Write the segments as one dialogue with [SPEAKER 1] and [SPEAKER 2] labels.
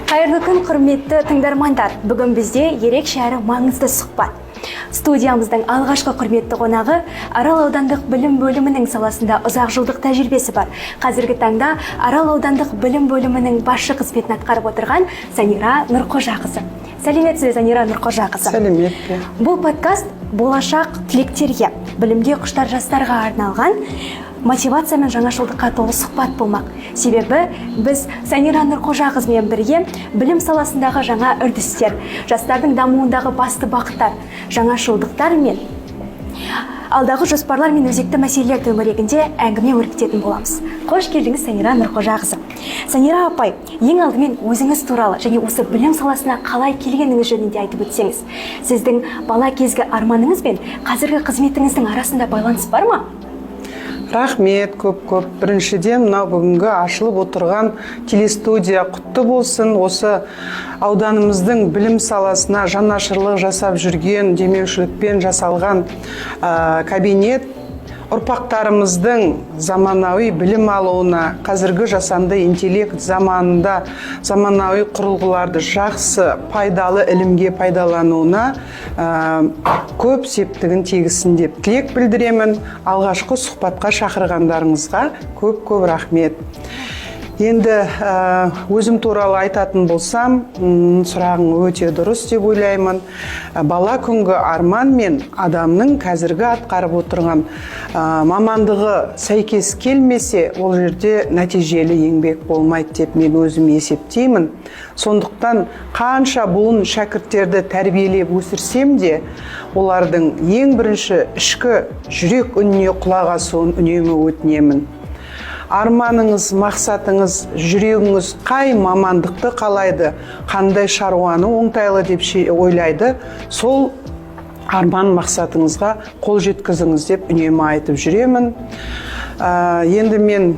[SPEAKER 1] Қайырлы күн, құрметті тыңдармандар! Бүгін бізде ерекше әрі маңызды сұхбат. Студиямыздың алғашқы құрметті қонағы – Арал аудандық білім бөлімінің саласында ұзақ жылдық тәжірибесі бар, қазіргі таңда Арал аудандық білім бөлімінің басшы қызметін атқарып отырған Санира Нұрқожақызы. Сәлеметсіз бе, Санира Нұрқожақызы?
[SPEAKER 2] Сәлемет пе.
[SPEAKER 1] Бұл подкаст болашақ түлектерге, білімге құштар жастарға арналған мотивация мен жаңашылдыққа толы сұхбат болмақ. Себебі біз Санира Нұрқожақызымен бірге білім саласындағы жаңа үрдістер, жастардың дамуындағы басты бағыттар, жаңашылдықтар мен алдағы жоспарлар мен өзекті мәселелер төңірегінде әңгіме өрбітетін боламыз. Қош келдіңіз, Санира Нұрқожақызы! Санира апай, ең алдымен өзіңіз туралы және осы білім саласына қалай келгеніңіз жөнінде айтып өтсеңіз. Сіздің бала кезгі арманыңыз бен қазіргі қызметіңіздің арасында байланыс бар ма?
[SPEAKER 2] Рахмет көп көп. Біріншіден, мынау бүгінгі ашылып отырған телестудия құтты болсын. Осы ауданымыздың білім саласына жанашырлық жасап жүрген, демеушілікпен жасалған кабинет ұрпақтарымыздың заманауи білім алуына, қазіргі жасанды интеллект заманында заманауи құрылғыларды жақсы, пайдалы ілімге пайдалануына көп септігін тигізсін деп тілек білдіремін. Алғашқы сұхбатқа шақырғандарыңызға көп көп рахмет. Енді өзім туралы айтатын болсам, сұрағың өте дұрыс деп ойлаймын. Бала күнгі арман мен адамның қазіргі атқарып отырған мамандығы сәйкес келмесе, ол жерде нәтижелі еңбек болмайды деп мен өзім есептеймін. Сондықтан қанша буын шәкірттерді тәрбиелеп өсірсем де, олардың ең бірінші ішкі жүрек үніне құлақ асуын үнемі өтінемін. Арманыңыз, мақсатыңыз, жүрегіңіз қай мамандықты қалайды, қандай шаруаны оңтайлы деп ойлайды, сол арман мақсатыңызға қол жеткізіңіз деп үнемі айтып жүремін. Енді мен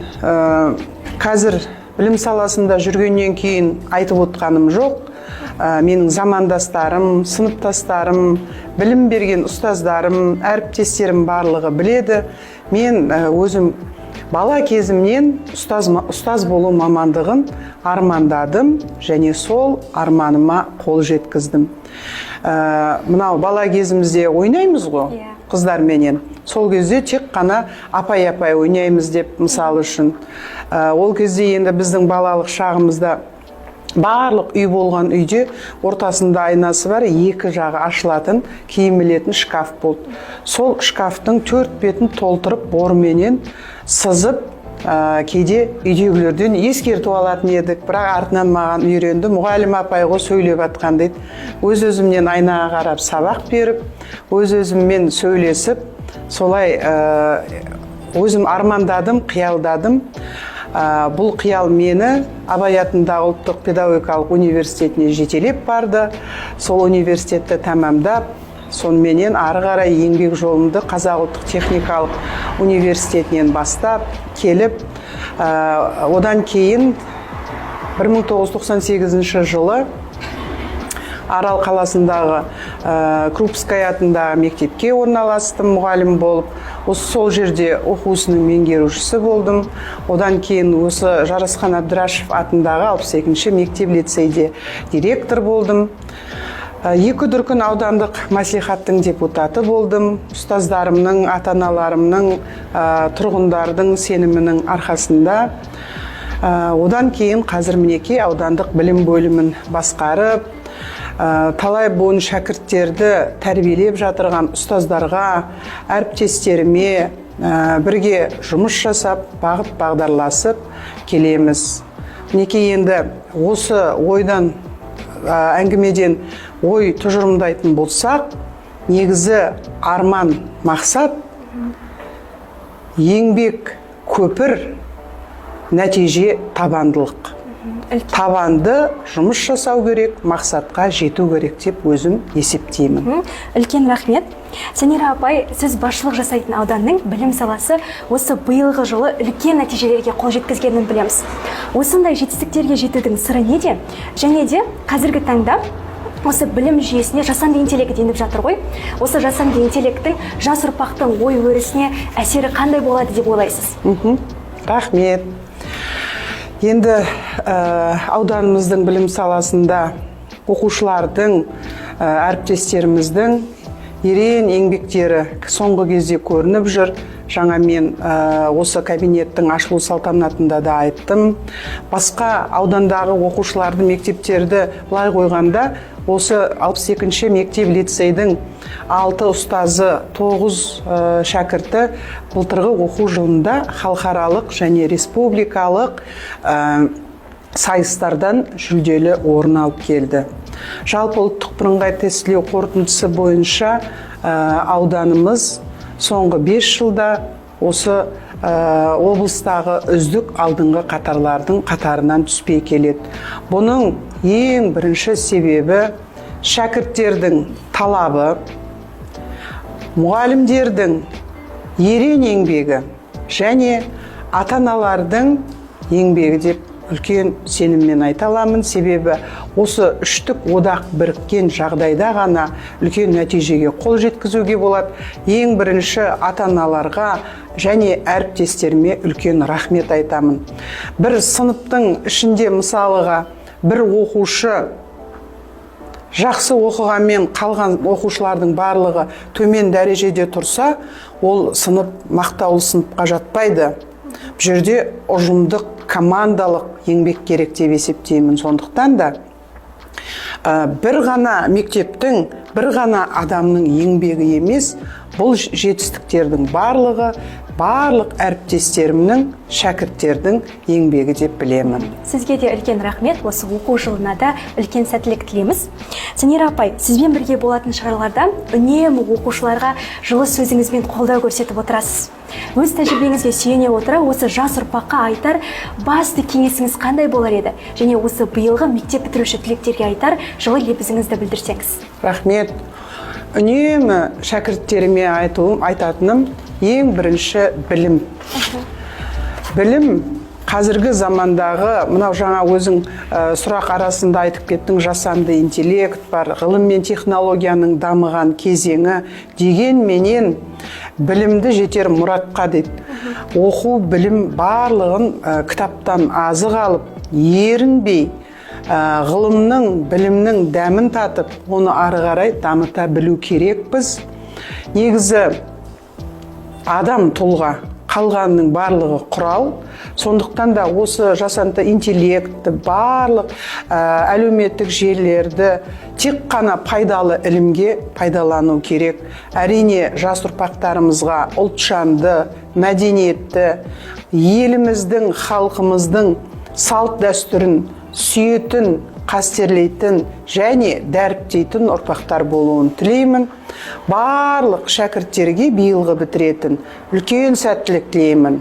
[SPEAKER 2] қазір білім саласында жүргеннен кейін айтып отқаным жоқ. Менің замандастарым, сыныптастарым, білім берген ұстаздарым, әріптестерім барлығы біледі. Мен өзім бала кезімнен ұстаз болу мамандығын армандадым және сол арманыма қол жеткіздім. Мынау бала кезімізде ойнаймыз ғой қыздарменен. Сол кезде тек қана апай, апай ойнаймыз деп, мысалы үшін. Ол кезде енді біздің балалық шағымызда барлық үй болған үйде ортасында айнасы бар, екі жағы ашылатын киім ілетін шкаф болды. Сол шкафтың төрт бетін толтырып борменен сызып, кейде үйдегілерден ескертіп алатын едік. Бірақ артынан маған үйренді, мұғалім апай ғой сөйлеп жатқан дейді. Өз өзімнен айнаға қарап сабақ беріп, өз өзіммен сөйлесіп, солай өзім армандадым, қиялдадым. Бұл қиял мені Абай атындағы ұлттық педагогикалық университетіне жетелеп барды. Сол университетті тәмамдап, соныменен ары қарай еңбек жолымды Қазақ ұлттық техникалық университетінен бастап келіп, одан кейін 1998 жылы Арал қаласындағы Крупская атындағы мектепке орналастым мұғалім болып. Осы сол жерде оқу ісінің меңгерушісі болдым. Одан кейін осы Жарасқан Әбдірашев атындағы 62-ші мектеп лицейде директор болдым. Екі дүркін аудандық мәслихаттың депутаты болдым. Ұстаздарымның, ата аналарымның, тұрғындардың сенімінің арқасында. Одан кейін қазір, мінекей, аудандық білім бөлімін басқарып, талай буын шәкірттерді тәрбиелеп жатырған ұстаздарға, әріптестеріме бірге жұмыс жасап, бағыт бағдарласып келеміз. Мінекей, енді осы ойдан, әңгімеден ой тұжырымдайтын болсақ, негізі арман, мақсат, еңбек көпір, нәтиже табандылық. Табанды жұмыс жасау керек, мақсатқа жету керек деп өзім есептеймін.
[SPEAKER 1] Үлкен рахмет, Санира апай. Сіз басшылық жасайтын ауданның білім саласы осы биылғы жылы үлкен нәтижелерге қол жеткізгенін білеміз. Осындай жетістіктерге жетудің сыры неде? Және де қазіргі таңда осы білім жүйесіне жасанды интеллект еніп жатыр ғой. Осы жасанды интеллекттің жас ұрпақтың ой өрісіне әсері қандай болады деп ойлайсыз?
[SPEAKER 2] Рахмет. Енді ауданымыздың білім саласында оқушылардың, әріптестеріміздің ерен еңбектері соңғы кезде көрініп жүр. Жаңа мен осы кабинеттің ашылу салтанатында да айттым. Басқа аудандағы оқушыларды, мектептерді былай қойғанда, осы 62-ші мектеп лицейдің 6 ұстазы, 9 шәкірті былтырғы оқу жылында халықаралық және республикалық сайыстардан жүлделі орын алып келді. Жалпы ұлттық бірыңғай тестілеу қорытындысы бойынша ауданымыз соңғы 5 жылда осы облыстағы үздік алдыңғы қатарлардың қатарынан түспей келеді. Бұның ең бірінші себебі шәкірттердің талабы, мұғалімдердің ерен еңбегі және ата-аналардың еңбегі деп үлкен сеніммен айта аламын. Себебі осы үштік одақ біріккен жағдайда ғана үлкен нәтижеге қол жеткізуге болады. Ең бірінші ата-аналарға және әріптестеріме үлкен рахмет айтамын. Бір сыныптың ішінде, мысалыға, бір оқушы жақсы оқығанмен қалған оқушылардың барлығы төмен дәрежеде тұрса, ол сынып мақтаулы сыныпқа жатпайды. Бұл жерде ұжымдық, командалық еңбек керек деп есептеймін. Сондықтан да бір ғана мектептің, бір ғана адамның еңбегі емес, бұл жетістіктердің барлығы барлық әріптестерімнің, шәкірттердің еңбегі деп білемін.
[SPEAKER 1] Сізге де үлкен рахмет. Осы оқу жылына да үлкен сәттілік тілейміз. Санира апай, сізбен бірге болатын шараларда үнемі оқушыларға жылы сөзіңізбен қолдау көрсетіп отырасыз. Өз тәжірибеңізге сүйене отыра, осы жас ұрпаққа айтар басты кеңесіңіз қандай болар еді? Және осы биылғы мектеп бітіруші түлектерге айтар жылы лебізіңізді білдірсеңіз.
[SPEAKER 2] Рахмет. Үнемі шәкірттеріме айтатыным ең бірінші білім. Білім қазіргі замандағы, мынау жаңа өзің сұрақ арасында айтып кеттің, жасанды интеллект бар, ғылым мен технологияның дамыған кезеңі, дегенменен білімді жетер мұратқа дейді. Оқу, білім барлығын кітаптан азық алып, ерінбей, ғылымның, білімнің дәмін татып, оны ары қарай дамыта білу керекпіз. Негізі адам тұлға, қалғанының барлығы құрал. Сондықтан да осы жасанды интеллектті, барлық әлеуметтік желілерді тек қана пайдалы ілімге пайдалану керек. Әрине, жас ұрпақтарымызға ұлтжанды, мәдениетті, еліміздің, халқымыздың салт дәстүрін сүйетін, қастерлейтін және дәріптейтін ұрпақтар болуын тілеймін. Барлық шәкірттерге биылғы бітіретін үлкен сәттілік тілеймін.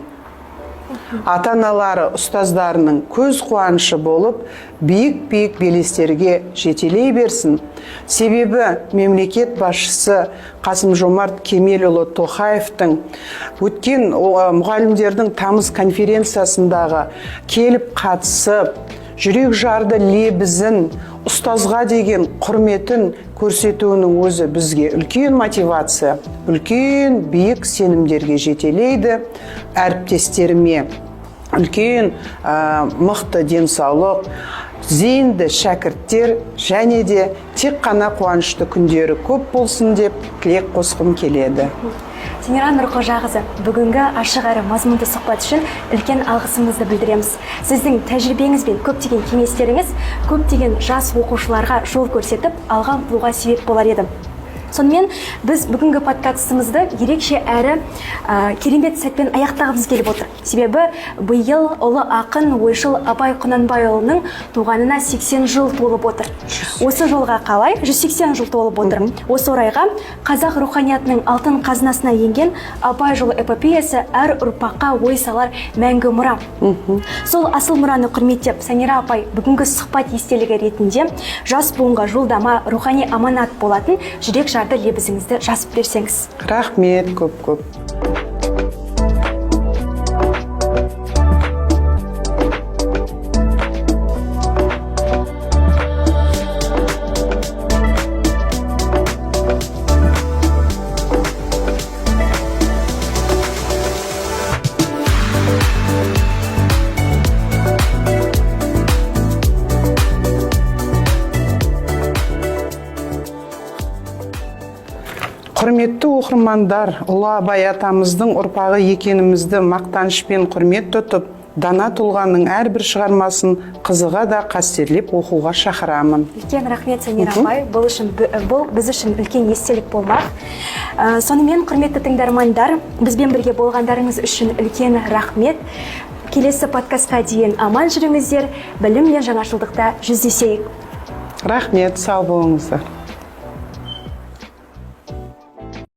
[SPEAKER 2] Ата-аналары, ұстаздарының көз қуанышы болып, биік-биік белестерге жетелей берсін. Себебі мемлекет басшысы Қасым-Жомарт Кемелұлы Тоқаевтың өткен мұғалімдердің тамыз конференциясындағы келіп қатысып, жүрек жарды лебізін, ұстазға деген құрметін көрсетуінің өзі бізге үлкен мотивация, үлкен биік сенімдерге жетелейді. Әріптестеріме үлкен мықты денсаулық, зейінді шәкірттер және де тек қана қуанышты күндері көп болсын деп тілек қосқым келеді.
[SPEAKER 1] Санира Нұрқожақызы, бүгінгі ашық әрі мазмұнды сұхбат үшін үлкен алғысымызды білдіреміз. Сіздің тәжірибеңіз бен көптеген кеңестеріңіз көптеген жас оқушыларға жол көрсетіп, алға ұмтылуға себеп болар еді. Сонымен біз бүгінгі подкастымызды ерекше әрі керемет сәтпен аяқтағымыз келіп отыр. Себебі биыл ұлы ақын, ойшыл Абай Құнанбайұлының туғанына 80 жыл толып отыр. Осы жолға қалай? 180 жыл толып отыр. Осы орайға қазақ руханиятының алтын қазынасына енген Абай жолы эпопеясы әр ұрпаққа ой салар мәңгі мұра. Сол асыл мұраны құрметтеп, Санира апай, бүгінгі сұхбат естелігі ретінде жас буынға жолдама, рухани аманат болатын жүрек жарды лебізіңізді жазып берсеңіз.
[SPEAKER 2] Рахмет көп-көп. Құрметті оқырмандар, ұлы Абай атамыздың ұрпағы екенімізді мақтанышпен құрмет тұтып, дана тұлғаның әрбір шығармасын қызыға да қастерлеп оқуға шақырамын.
[SPEAKER 1] Үлкен рахмет, Самира апай. Бұл біз үшін үлкен естелік болмақ. Сонымен, құрметті тыңдармандар, бізбен бірге болғандарыңыз үшін үлкен рахмет. Келесі подкастқа дейін аман жүріңіздер, білім мен жаңашылдықта жүздесейік.
[SPEAKER 2] Рахмет, сау болыңыздар.